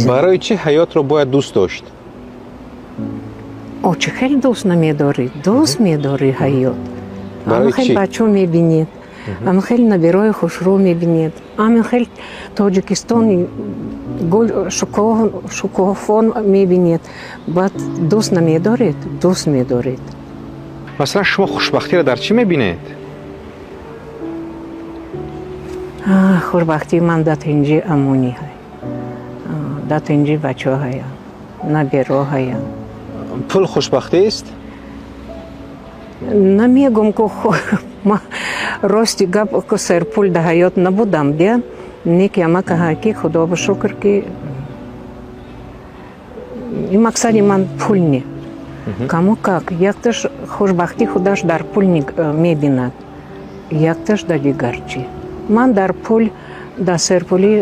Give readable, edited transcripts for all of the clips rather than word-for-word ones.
Барои чӣ ҳаётро бояд дӯст дошт? О, чӣ хеле дӯст намедорӣ? Дӯст медорӣ ҳаёт. Ама хеле бачо мебинед, ама хеле наберои хушрӯ мебинед, ама хеле Тоҷикистони гул шукуфон мебинед. Баъд дӯст намедоред? Дӯст медоред. Масалан, шумо хушбахтиро дар чӣ мебинед? Хушбахтии ман дар тинҷи амонӣ ҳай, дар тинҷи бачо ҳаян, наберо ҳаян. Пул хушбахтист? Намегум, ку ма рости гап, ку серпул дар ҳаёт набудам, де неки амака ҳай, ки худо ба шукр, ки и мақсади ман пул не. Кому как, якташ хушбахтӣ худаш дар пул мебинад, якташ дар дигар чӣ. Ман дар пул, дар серпулӣ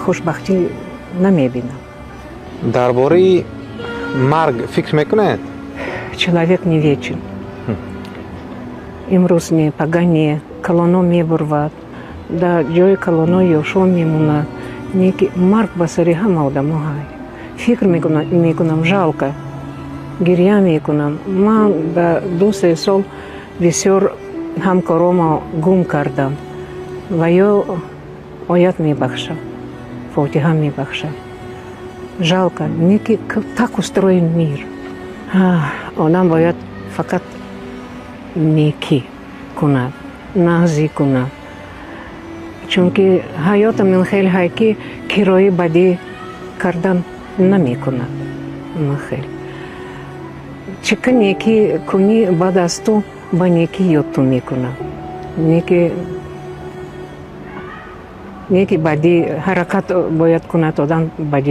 хушбахтӣ намебинам. Дар бораи марг фикр мекунед? Человек не вечен. Имрӯз не, пага не, калоно мебурвад, дар ҷои калоно ёшо мемонад. Неки марг ба сари ҳама одамо ҳай. Фикр мекунам, жалко, гирья мекунам. Ман дар 2-се сол бисёр ҳамкоромо гум кардам ва ё оят мебахшам, фотиҳа мебахшам. Жалко, неки так устроен мир. Одам бояд фақат некӣ кунад, нағзӣ кунад, чунки ҳаётам ин хел ҳай, ки кирои бадӣ кардан намекунад. Хел чӣ ка некӣ кунӣ, баъд аз ту ба некӣ ёдту мекунад. Неки бадӣ ҳаракат бояд кунад одам бадӣ.